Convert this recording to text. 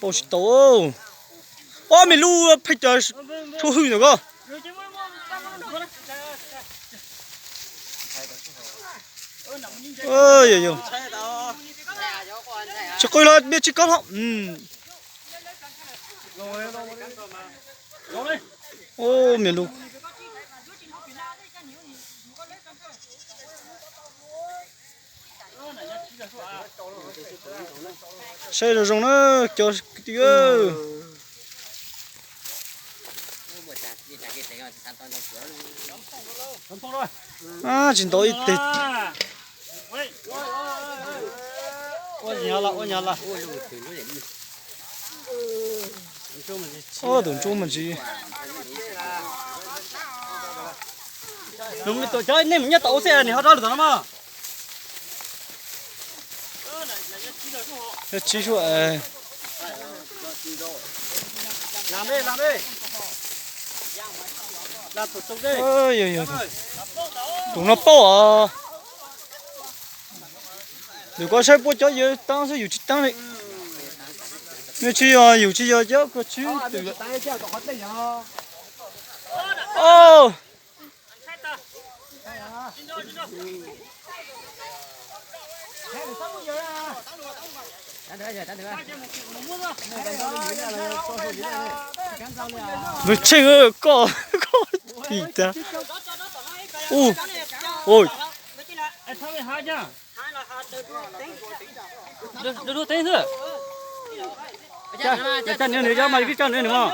Pau tsis tau. Ob me lub pheej cov tshuaj hwj ntawm ko. Tsis qw los mej tsis kob hlo. Me lub. Saib zoo zoo na cov kwv tij. Tsis ntau ib teg. Tus ntsuab mas ntsis. Nej mus nyob tom ua xej nim ho rov lwm tom no mas. Nyob tsib suab. Tus no paub os. Yus koj saib puab cov yawg taab xwb yus tsis taab li. Nws tsis yog yus tsis yog cov koj tsib twm. Nws tsheej koj, koj tim tag. Ua, ua. Coj nws, nws cov mas kib coj nws nws mas.